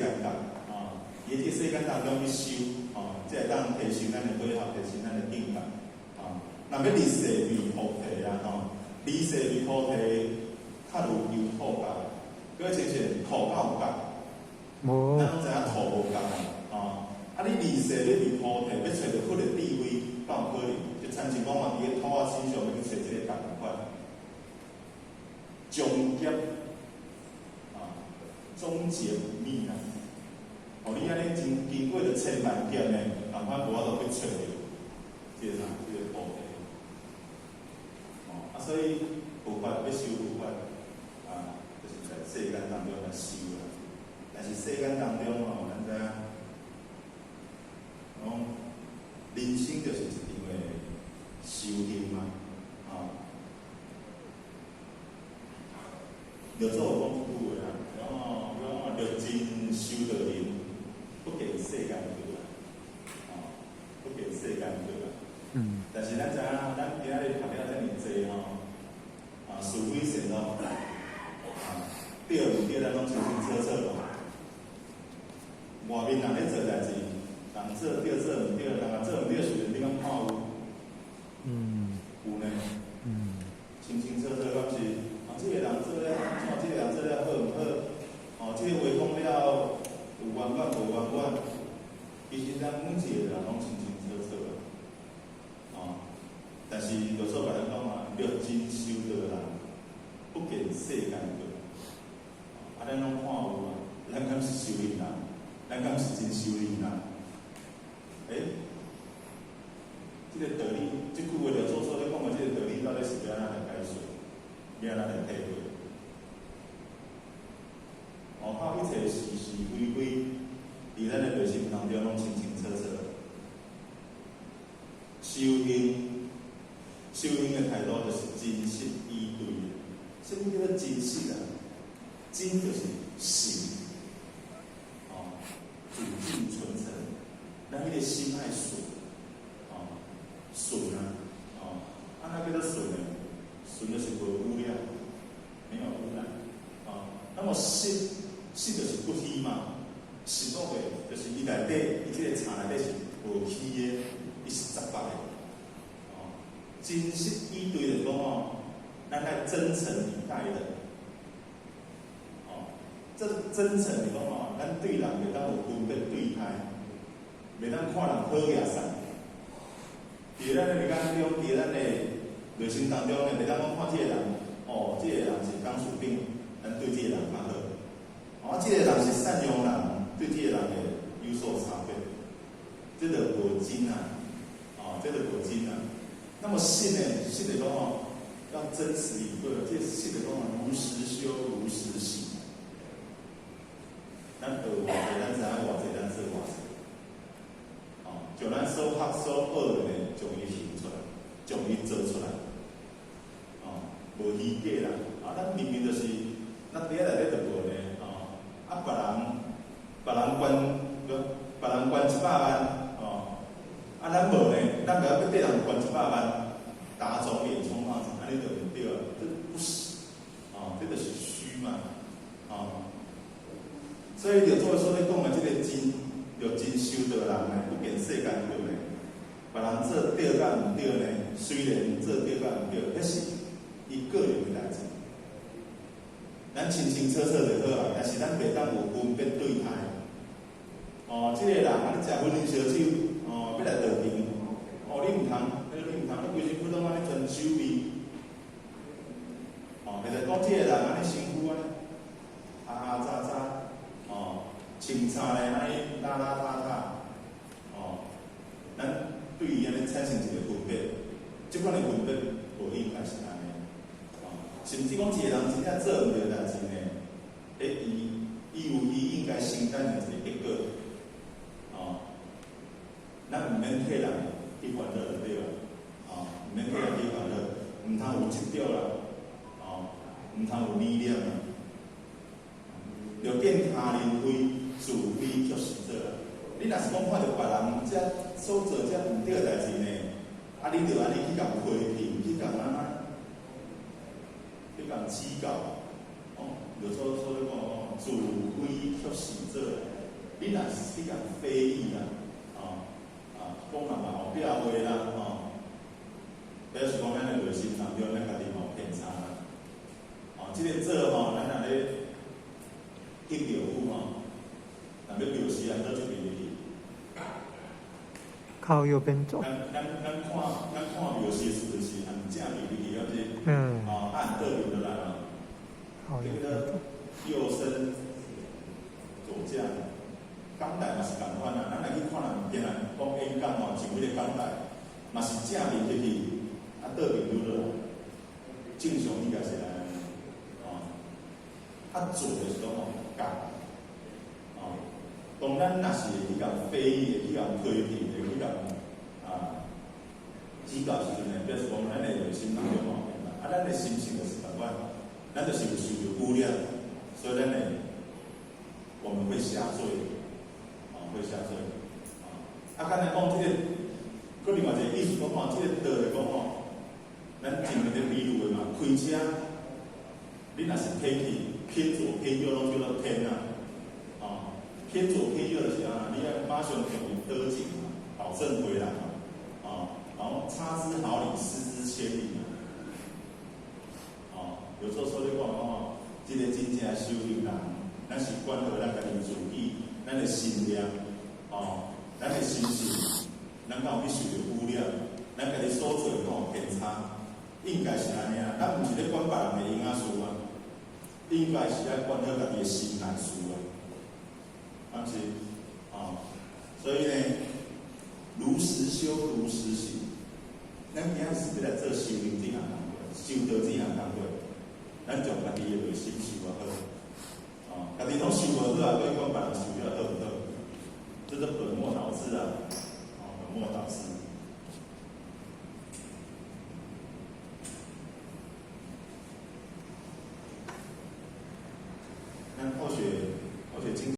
間覺，啊，佇這個世間當中去修，哦，才會當提升咱的果效，提升咱的境界，啊。若欲離世離菩提啊，吼，離世離菩提，較如求兔角，閣親像兔仔有角，無咱攏知影兔無角啊，哦，啊你離世欲離菩提，欲揣著佛的智慧，敢有可能？就親像講我佇个兔仔身上欲去揣這个角仝款，終結啊，終結無覓啦。哦，你按呢經經過著千萬劫呢，仝款無法度去揣著這个啥？這个菩提。哦，啊，所以佛法欲修佛法，啊，就是在世間當中來修啦。但是世間當中吼，咱知影，講人生就是一場的修行嘛，啊。六祖有講一句話啊，講哦，講哦，略盡修道人，不見世間過啦，哦，不見世間過啦。但是咱知影，咱今仔日讀了遮爾濟吼，啊，是非善惡，啊，對毋對，咱攏清清楚楚嘛。外面人咧做代誌，人做對做毋對，人若做毋對時陣，你敢看有？有呢。清清楚楚，敢是？啊，這個人做了按怎？這個人做了好毋好？哦，這個話講了有圓滿無圓滿？其實咱每一個人攏清清楚楚啊。哦，但是六祖共咱講啊，略盡修道人，不見世間過。啊，咱攏看有啊，咱敢是修行人？咱敢是真修行人？欸，這個道理，這句話六祖所咧講的這個道理，到底是欲按怎來解說？欲按怎來體會？哦，看一切是是非非，佇咱的內心當中攏清清楚楚。修行，修行的態度就是真實以對的。啥物叫做真實啊？真就是實，哦，純淨純誠。咱彼個心愛純，哦，純啊，哦，按怎叫做純呢？純就是無污染，沒有污染，哦。那麼實，實就是不虛嘛，實講的，就是伊內底，伊這個茶內底是無虛的，伊是實白的，哦。真實以對就是講哦，咱愛真誠以待人，哦，這真誠是講哦，咱對人袂當有分別對待，袂當看人好額善。佇咱的眼中，佇咱的內心當中呢，袂當講看這個人，哦，這個人是董事長，咱對這個人較好。哦，這個人是贍養人，對這個人會有所差別。這就無真啊，哦，這就無真啊。那麼實呢？實就講哦，要真實以對，這實就講如實修，如實行。咱學偌濟，咱知影偌濟，咱做偌濟。哦，將咱所學所學的呢，將伊行出來，將伊做出來。哦，無虛假啦。啊，咱明明就是，咱佇遐內底就無呢。哦，啊，別人，別人捐，別人捐100萬，哦，啊，咱無呢，咱閣欲綴人捐一百萬，打腫臉充胖子，按呢就毋對啊，這不實，哦，這就是虛嘛，哦。所以六祖所咧講的這個真，就真修道人呢，不見世間過呢，別人做對佮毋對呢，雖然做對佮毋對，彼是伊個人的代誌。咱清清楚楚就好啊，但是咱袂當有分別對待。哦，這個人按呢食薰煙燒酒，哦，欲來道場，哦，你毋通，你毋通，你規身軀攏按呢全酒味。哦，或者講這個人按呢身軀按呢，阿阿雜雜，哦，穿衫咧按呢邋邋遢遢，哦，咱對伊按呢產生一個分別，這款的分別無應該是按呢。哦，甚至講一個人真正做毋對代誌呢，欸，伊有伊應該承擔的一個結果。哦，咱毋免替人去煩惱就對啦，哦，毋免替人去煩惱，毋通有執著啦，哦，毋通有迷戀啦。著見他人非，自非卻是做啦。你若是講看著別人這所做這毋對的代誌呢，啊，你著按呢去共批評，去共按怎，去共指教，哦，就所所咧講哦，自非卻是做。你若是去共非議啦，哦，啊，講人嘛後壁話啦，吼，表示講咱的內心當中，咱家己嘛有偏差啦。哦，這個做吼，咱若咧去廟宇吼，若欲廟時啊，佗一邊入去？靠右邊走。咱看廟時的時陣是按正面入去，抑是？哦，按倒面落來咯。靠右邊走。右身左駕，講台嘛是仝款啊。咱來去看人聽人講演講吼，上彼個講台，嘛是正面入去，啊倒面落來。正常應該是按呢，哦。啊做就是講吼，教，哦。當咱若是會去共非議，會去共批評，會去共啊指教時陣呢，表示講咱的內心當中吼，啊，咱的心性就是仝款，咱就是有受著污染，所以咱會我們會下墜，哦，會下墜，啊，啊，剛才講這個，閣另外一個意思講吼，這個道來講吼，咱前面咧比喻的嘛，開車，你若是偏去偏左偏右，攏叫做偏啊，哦，偏左偏右的時候，你愛馬上轉倒正嘛，保證回來嘛，哦，然後差之毫釐，失之千里嘛，哦，有做說你講吼，這個真正修行人，咱是管好咱家己自己，咱的心念，哦，咱的心性，咱敢有去受著污染？咱家己所做的敢有偏差？應該是按呢啊，咱毋是咧管別人的閒仔事啊，應該是愛管好家己的心內事啊，敢是？哦，所以呢，如實修，如實行。咱今仔是欲來做修行這項工作，修道這項工作，咱將家己的內心修啊好，哦，家己攏修無好啊，閣去管別人修了好毋好？這是本末倒置啊！哦，本末倒置。